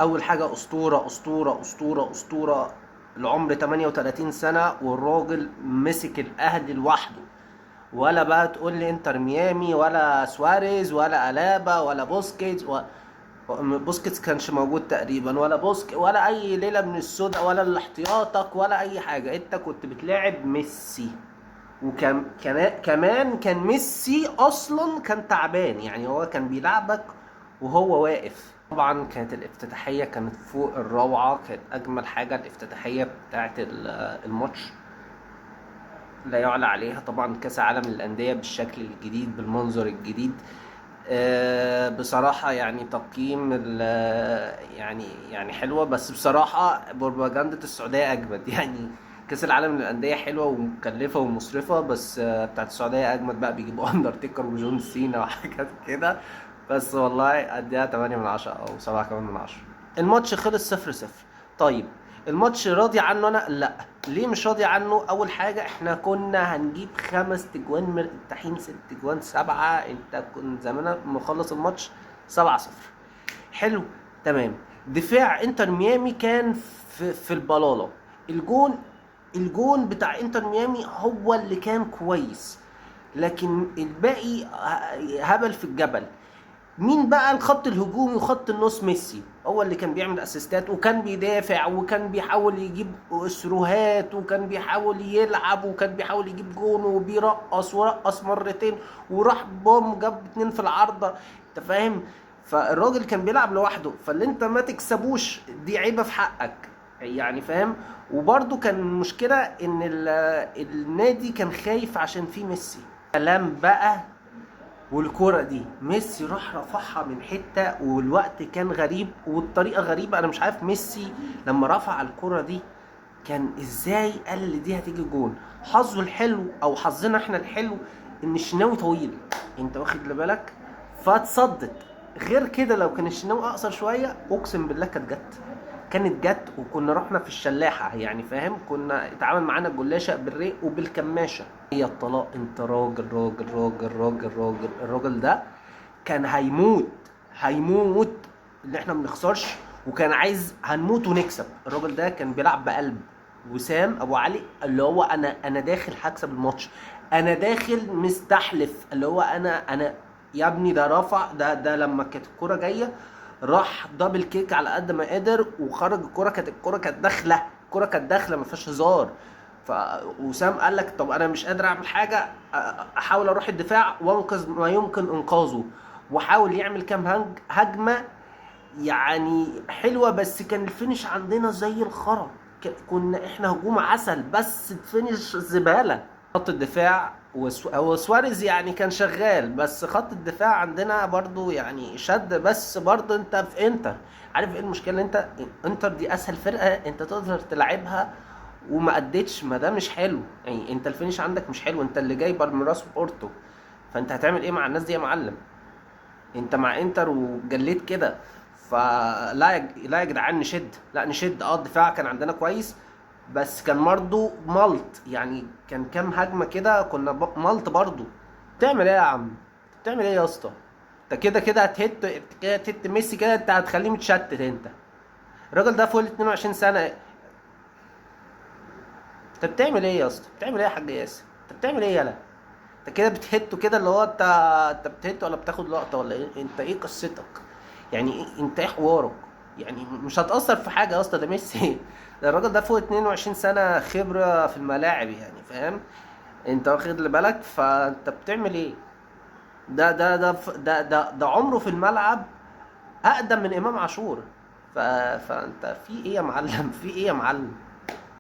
اول حاجة اسطورة اسطورة اسطورة اسطورة، العمر 38 سنة والراجل مسك الاهلي لوحده، ولا بقى تقول لي انتر ميامي ولا سواريز ولا الابا ولا بوسكيتس بوسكيتس كانش موجود تقريبا، ولا بوسك ولا اي ليلة من السوداء ولا الاحتياطك ولا اي حاجة. انت كنت بتلاعب ميسي، وكان كمان كان ميسي اصلا كان تعبان، يعني هو كان بيلعبك وهو واقف. طبعا كانت الافتتاحيه كانت فوق الروعة، كانت اجمل حاجة الافتتاحيه بتاعت الماتش، لا يعلى عليها. طبعا كاس عالم للاندية بالشكل الجديد بالمنظر الجديد، بصراحة يعني تقييم يعني حلوة، بس بصراحة بروباجندة السعودية أجمد. يعني كأس العالم للأندية حلوة ومكلفة ومصرفة، بس بتاعت السعودية أجمد بقى، بيجيبوا أندرتيكر وجون سينا وحاجات كده. بس والله أديها 8 من 10 أو 7 كمان من 10. الماتش خلص 0-0. طيب الماتش راضي عنه أنا؟ لا. ليه مش راضي عنه؟ أول حاجة إحنا كنا هنجيب 5 تجوان مرتاحين، 6 تجوان، 7، أنت كنت زمانك مخلص الماتش 7-0. حلو تمام. دفاع انتر ميامي كان في البلاله. الجون بتاع انتر ميامي هو اللي كان كويس، لكن الباقي هبل في الجبل. مين بقى الخط الهجومي وخط النص؟ ميسي هو اللي كان بيعمل اسيستات، وكان بيدافع، وكان بيحاول يجيب سروهات، وكان بيحاول يلعب، وكان بيحاول يجيب جون، وبيرقص ورقص مرتين وراح بوم جاب 2 في العارضة، انت فاهم؟ فالراجل كان بيلعب لوحده، فاللي انت ما تكسبوش دي عيبة في حقك يعني، فاهم؟ وبرده كان المشكلة ان النادي كان خايف عشان فيه ميسي. كلام بقى. والكرة دي ميسي راح رفعها من حتة، والوقت كان غريب والطريقة غريبة، أنا مش عارف ميسي لما رفع الكرة دي كان إزاي قال لي دي هتيجي جون. حظه الحلو أو حظنا إحنا الحلو إن الشناوي طويل، أنت واخد بالك؟ فاتصدت. غير كده لو كان الشناوي أقصر شوية أقسم بالله كانت جت، كانت جت، وكنا رحنا في الشلاحة يعني، فاهم؟ كنا اتعامل معانا الجلاشة بالريق وبالكماشة. هي الطلاق، انت راجل راجل راجل راجل راجل. الراجل ده كان هيموت، هيموت ان احنا ما بنخسرش، وكان عايز هنموت ونكسب. الراجل ده كان بيلعب بقلب. وسام ابو علي اللي هو انا داخل هكسب الماتش، انا داخل مستحلف، اللي هو انا يا ابني ده رفع ده لما كانت الكرة جاية راح double kick على قد ما قدر وخرج الكرة، كانت الكرة كانت داخلة، الكرة كانت داخلة ما فيهاش هزار. فوسام قال لك طب انا مش قادر اعمل حاجة، احاول اروح الدفاع وانقذ ما يمكن انقاذه، وحاول يعمل كام هجمة يعني حلوة، بس كان ال finish عندنا زي الخرا. كنا احنا هجوم عسل بس ال finish زبالة. خط الدفاع هو سواريز يعني كان شغال، بس خط الدفاع عندنا برضو يعني شد. بس برضو انت في انتر، عارف ايه المشكلة؟ انت انتر دي اسهل فرقة انت تقدر تلعبها وما اديتش، ما ده مش حلو يعني. انت ال finish عندك مش حلو، انت اللي جاي بالميراس وبورتو، فانت هتعمل ايه مع الناس دي يا معلم؟ انت مع انتر وجليت كده. فلا لا يا جدعان نشد، لا نشد. الدفاع كان عندنا كويس، بس كان برضه ملط يعني، كان كام هجمة كده كنا ملط برضه. بتعمل ايه يا عم؟ بتعمل ايه يا اسطى؟ انت كده كده هتهت، كده هتهت ميسي كده، انت هتخليه متشتت. انت الراجل ده فوق ال 22 سنة، انت بتعمل ايه يا اسطى؟ بتعمل ايه يا حاج ياسر؟ انت بتعمل ايه يالا؟ انت كده بتهته كده، اللي هو انت بتهته ولا بتاخد لقطة ولا ايه؟ انت ايه قصتك؟ يعني ايه انت ايه حوارك؟ يعني مش هتأثر في حاجة يا اسطى، ده ميسي. ده الراجل ده فوق 22 سنة خبرة في الملاعب يعني، فاهم؟ انت واخد بالك؟ فانت بتعمل ايه؟ ده عمره في الملعب اقدم من امام عاشور. فانت في ايه يا معلم؟ في ايه يا معلم؟